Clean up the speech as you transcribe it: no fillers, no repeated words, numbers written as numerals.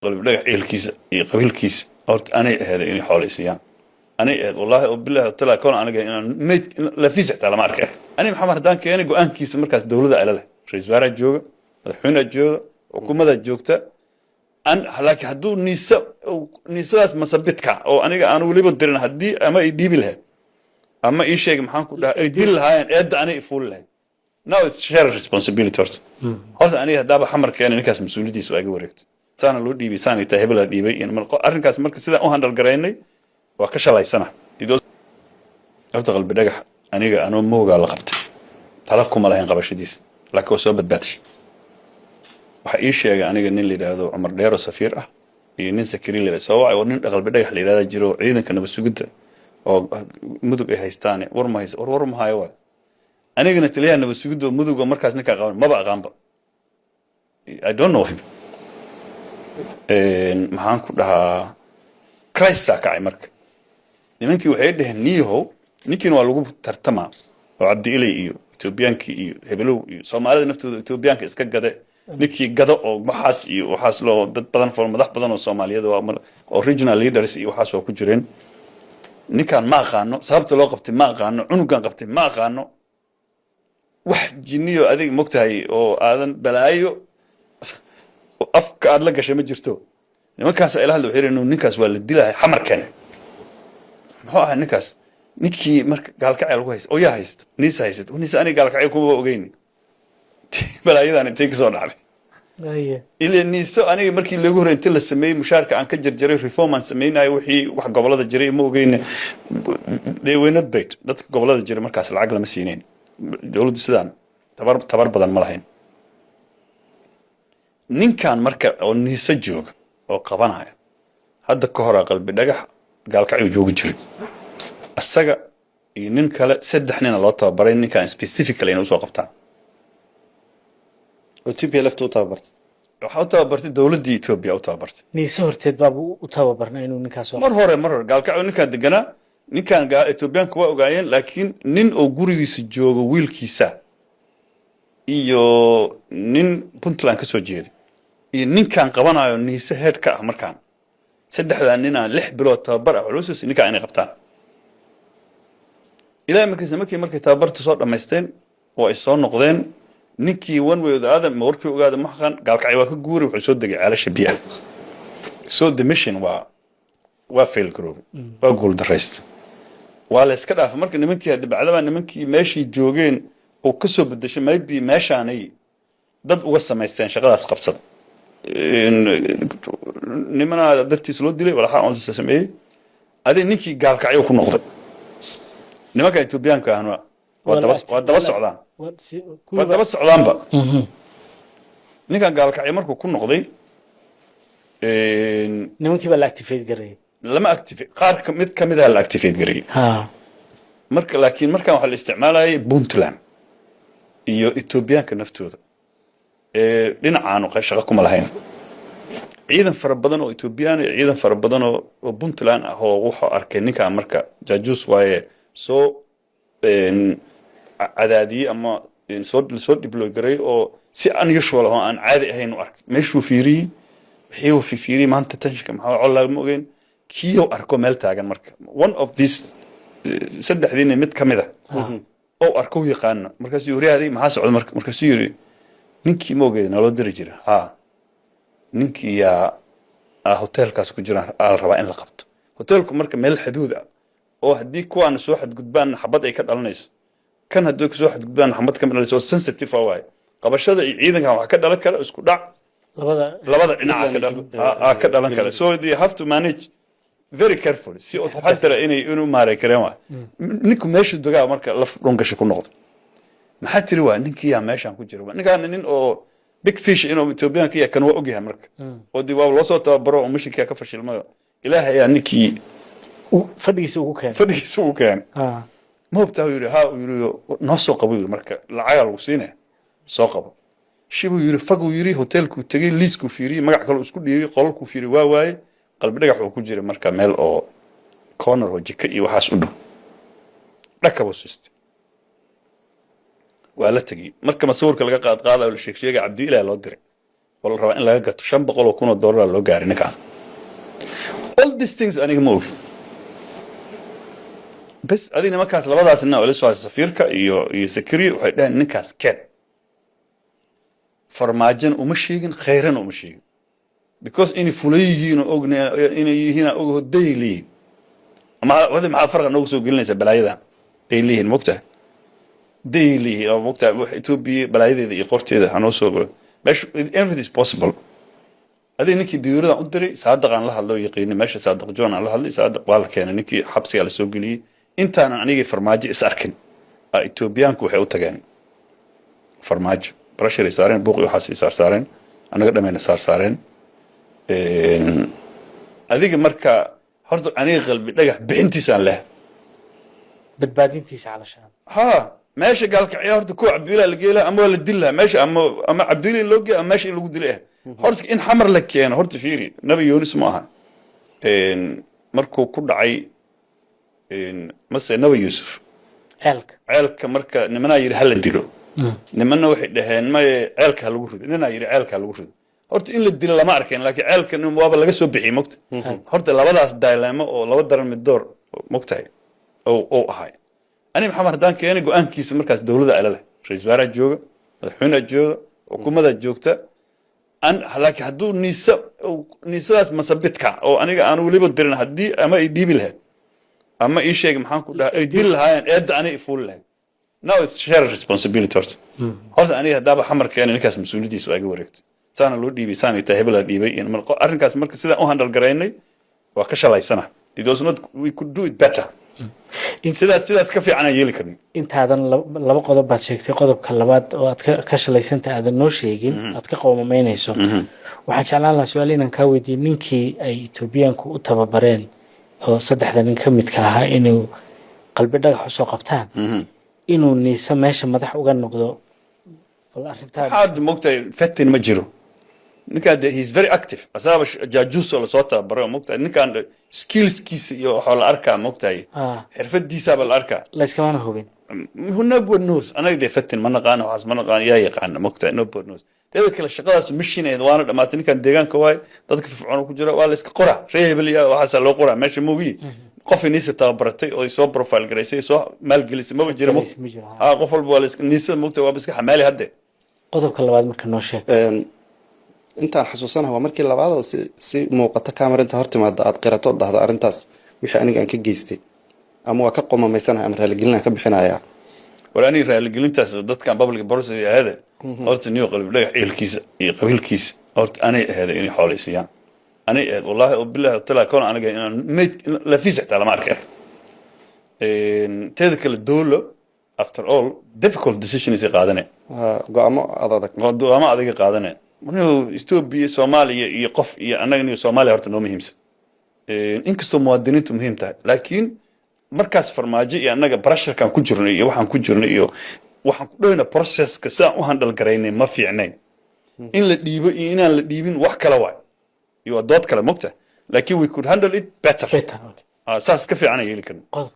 Qalbi Dhagax ehelkiisa iyo qabiilkiisa horta anay aheeday inay xooleysiiyaan, anay ahayd, wallahi oo billahi talaa koon aniga inaan mayd lafiis xitaa lama arkay. Ani Maxamed haddaan keenay go-aankiisa markaas dowladda ala leh, ra-iisul wasaaraa jooga, madaxweyneha jooga, xukuumadaa joogta an. Laakiin hadduu Niisa, Niisadaas masabidka oo aniga aan weliba dirin, haddii ama ay dhiibi lahayd ama ii sheeg, maxaan ku dhaha, ay dili lahaayeen, eedda anay ifuuli lahayd. Now it's shared responsibility. Horta aniga haddaaba Xamar keenay ninkaas, mas-uuliyaddiisa waa iga wareegto, saana loo dhiibay, saanay tahay, hebelaa dhiibay. Arrinkaas marka sidaan u handle garaynay waa ka shalaysana. Horta Qalbi Dhagax aniga anoo moogaa la qabtay, tala kuma lahayn qabashadiisa, laakiin waa soo badbaadshay. Waxaa ii sheegay aniga nin la yidhaahdo Cumar Dheero, safiir ah, iyo nin Sakari la soo wacay, war nin Qalbi Dhagax la yidhahda jiro, ciidanka nabad sugidda oo Mudug ay haystaane, war ma haysa? War war ma hayo. Waay anigana taliyaha nabad sugidda oo Mudug oo markaas ninkaa qaban maba aqaanba, I don't know him. Maxaan ku dhahaa, crisis-aa kacay. Marka nimankii waxay dhaheen, niyahow, ninkiina waa lagu tartamaa oo Cabdi Ilay iyo Etoobiyaankii iyo hebelow iyo Soomaalida naftooda Etoobiyaanka iska gade, ninkii gado oo waxaas iyo waxaas loo dad badan for madax badan oo Soomaaliyeed oo regional leaders iyo waxaas waa ku jireen. Ninkaan ma aqaano, sababta loo qabtay ma aqaano, cunugan qabtay ma aqaano, wax jinniyo adig mogtahay oo aadan balaayo afka aad la gashay ma jirto. Nimankaas ila hadla, waxay yidhi, ninkaas waa la dilahay, Xamarkeen. Muxuu ahaa ninkaas? Ninkii marka Gaalkacay lagu haysta oo yaa haysta? Niisa haysata. Niisa aniga Gaalkacay kuma ogeyn, balaayadan intay kasoo dhacday ila Niiso aniga markii lagu horey inta la sameeyey mushaarka aan ka jarjaray, reform aan sameynayo, wixii wax gobolada jiray ma ogeyn. They were not paid. Dadka gobolada jiray markaas lacag lama siinayn, dowladdu sidaan tabar badan ma lahayn. Ninkan marka oo Niise jooga oo qabanaya, hadda ka horaa Qalbi Dhagax Gaalkacyu joogi jiray, isaga iyo nin kale, saddex nina loo tababaray ninkan specifically inay usoo qabtaan. Oo TPLF u tababartay? Waxaa u tababartay dowladdii Etoobiya u tababartay. Niise horteed baabu u tababarnay inuu ninkaas Mar hore Gaalkacyo ninkaan deganaa, ninkan Etoobiyaanka waa ogaayeen, laakiin nin oo gurigiisa joogo, wiilkiisa iyo nin Puntland ka soo jeeday iyo ninkaan qabanayo Niise head ka ah, markaan saddexdaa ninaa 6 bilood tababar ah loo soo siiyey ninkaan inay qabtaan. Ilaahay markiisa markay tababarta soo dhammaysteen oo ay soo noqdeen, ninkii one way or the other ma warkii ogaada ma xaqan, Gaalkacyo waa ka guuray, wuxuu soo degay Ceelasha Biyaha. So the mission waa fail garoobay, waa guul daraystay, waa la iska dhaafay. Marka nimankii hadda bacdabaa nimankii meeshii joogeen oo ka soo bedeshay, maybe meeshaanay dad uga samaysteen shaqadaas qabsada. Nimanaa dartiis loo dilay, walaxa on sameeyey. Adig ninkii Gaalkacyo ku noqday, nimanka Etoobiyaanka ahna waa daba socdaan, waa daba socdaanba. Ninkan Gaalkacyo markuu ku noqday, Nimankii baa la activate gareeyay? Lama activate, qaar mid ka mid ah la activate gareeyey. Marka laakiin markan waxaa la isticmaalayay Puntland iyo Etoobiyaanka naftooda, dhinacaanu shaqo kuma lahayn. Ciidan fara badan oo Etoobiyaan iyo ciidan fara badan oo Puntland ah oo wuxuu arkay ninkan marka jaajuus waaye, soo cadaadiyey ama soo deploy garay oo si unusual ah oo aan caadi ahayn u arkay. Meeshuu fiiriyey, wixii uu fiiriyey, maanta tension-ka maxaa col lagama ogeyn, kiiyou arko meel taagan. Marka one of these saddexdiina mid ka mid a oo arko u yaqaano, markaasuu yiri, "Adig maxaa socda?" Marka markaasuu yiri, "Ninkii ma ogeed naloo diri jira? Ha, ninkii yaa hoteelkaas ku jiraan aa la rabaa in la qabto." Hoteelku marka meel xuduud ah oo haddii kuwaana soo xadgudbaan xabad ay ka dhalanayso, kan haddii kasoo xadgudbaan xabad ka dhalanayso, oo sensitive ah waaye. Qabashada iyo ciidankan waxaa ka dhalan kara isku dhac. Labada Labada dhinaca ka dhalan kara, so they have to manage very carefully, si oo taxadara inay inuu maaray kareen. Waay ninku meeshu dogaa marka laf dhungasha ku noqday, maxaa tiri? Waa ninkii yaa meeshaan ku jira, ninkaan nin oo big fish inuu Ethiopianka yahay kan waa ogyahay. Marka oo dee waa loo soo tababaro oo mission-kii ka fashilmayo, Ilaahay ayaa ninkii fadhigiisa ugu keenay. Fadhigiisa ugu keenay. Ma hubtaa? Uu yidhi, ha. Uu yidhi, noo soo qabo. Yidhi, marka lacagaa lagu siinaya, soo qabo. Shibuu yidhi, faguu yidhi, hoteelkuu tegey, liiskuu fiiriyey, magac kaleu isku dhiibay, qolalkuu fiiriyey, waa waaye. Qalbi Dhagax uu ku jiray marka meel oo corner oo jika iyo waxaas u dhow, dhakabuu siistay, waa la tegey. Marka masawirka laga qaad qaadayo, la sheeg sheegay, Cabdi Ilaah loo diray. Oo la rabaa in laga gato $500,000 loo gaaray ninkaan. All these things aniga ma ogin. Bes, adiga nimankaas, labadaas nin oo ila soo haysa, safiirka iyo Zakariya, waxay dhaheen ninkaas keen. Farmaajona uma sheegin, khayrana uma sheegin, because inay fula yihiin oo ogna inay yihiin aan ogaho day leeyihin ama wadi maxaa farqa noogu soo gelinaysa balaayadan ay leeyihiin, mogtahay, day leeyihiin oo mogtahay wax Etoobiya balaayadeeda iyo qorteeda hanoo soo galo meesha. Everything is possible. Adiga ninkii diyuuradan u diray, Saadaq aan la hadlo, yaqiini meesha Saadaq John aan la hadlay. Saadaq waa la keenay, ninkii xabsigaa la soo geliyey. Intaanan anigii Farmaajo is arkin, Etoobiyaanku waxay u tageen Farmaajo, pressure ay saareen, buuqi waxaas ay saarsaareen, annaga dhamayna saarsaareen. Adiga marka horta aniga Qalbi Dhagax bixintiisaan leh. Badbaadintiisa calashaan. Ha, meesha Gaalkacya horta kuwa Cabdiwilaa la geela ama waa la dili lahaa meesha, ama Cabdiwila in loo geeyo ama meesha in lagu dilay ah. Horta in Xamar la keeno, horta fiiri, Nabi Yuunus ma aha markuu ku dhacay mase Nabi Yuusuf ceelka. Ceelka marka nimanaa yidhi hala dilo, nimanna waxay dhaheen maye, ceelka ha lagu rido. Ninaa yidhi ceelka ha lagu rido. Horta in la dilo lama arkeen, laakiin ceelka nin waaba laga soo bixiyey, mogta. Horta labadaas dilemma oo laba daran mid door, mogtahay, oo ahay. Ani Maxamed haddaan keenay, go-aankiisa markaas dowladda ala leh, ra-iisul wasaaraha jooga, madaxweyneha jooga, xukuumadaa joogta. An laakiin hadduu niisa niisadaas masabidka oo aniga aan weliba dirin, haddii ama ay dhiibi lahayd ama ii sheeg maxaan ku dhaha ay dili lahaayeen, eedda aniga ifuuli lahayd. Now it's shared responsibility. Horta aniga haddaaba Xamar keenay, ninkaas mas-uuliyaddiisa waa iga wareegto. Saana loo dhiibay, saana taa hebel la dhiibay. Arrinkaas marka sidaan u handle garaynay waa ka shalaysana. It was not, we could do it better. Sidaas ka fiican aan yeeli karnin. Intaadan laba qodob baad sheegtay. Qodobka labaad oo aad ka shalaysanta aadan noo sheegin, aad ka qowmameynayso, waxaan jeclaan lahaa su-aal inaan kaa weydiiyo. Ninkii ay Etoobiyaanku u tababareen oo saddexda nin ka midka ahaa inuu Qalbi Dhagax usoo qabtaan, inuu Niise meesha madax uga noqdo, bal arrintaa. Waxaad mogtahay fatin ma jiro. Ninkaan de he is very active, asaaba jaajuus oo lasoo tababaray oo mogtahay ninkaan skillskiisa iyo waxaa la arkaa, mogtahay, xirfadiisaaba la arkaa. Layskamana hubin. Nobody knows. Anaga dee fatin ma naqaano, waxaas ma naqaano, yaa yaqaana, mogtahay? Nobody knows. Teeda kale shaqadaas mission ahayd waana dhamaatay. Ninkaan deegaanka waay, dadka firfircoon ku jira waa la iska qoraa, ree hebel iyo waxaasaa loo qoraa meesha mogiyi. Qof Niisa tababaratay oo soo profile garaysay, soo maalgelisay maba jira. Ma jiro. Ha, qof walba waa la iska Niisada, mogtahay, waaba iska xamaali hadde. Qodobka labaad marka noo sheeg. Intaan xasuusanaha waa markii labaad oo si muuqata camera inta hortimaada aad qirato, dhahdo arrintaas wixii aniga aan ka geystay ama waa ka qomameysanahay ama raaligelin aan ka bixinayaa. War aniga raaligelintaas oo dadkan public process ahade, horta niyo Qalbi Dhagax ehelkiisa iyo qabiilkiisa horta anay aheeda inay xooleysiiyaan, anay ahayd, wallahi oo billahi talaa koon aniga inaan mayd lafiis xitaa lama arkeen. Teeda kale dowlo after all difficult decisions ay qaadane. Go-aamo ad adag. Go-aamo adiga qaadane. Ethiopia, Soomaaliya iyo qof iyo annaga niyo Soomaaliya horta noo muhiimsan, inkastoo muwaadiniintu muhiim tahay, laakiin markaas Farmaajo iyo annaga pressurekan ku jirnay iyo waxaan ku jirnay iyo waxaan ku dhahayna processka sidaan u handle garaynay ma fiicnayn. In la dhiibo iyo inaan la dhiibin wax kale waay iyo waa dood kale, mogta, laakiin we could handle it better. Better, okay. Saas ka fiican aan yeeli karna. Qodob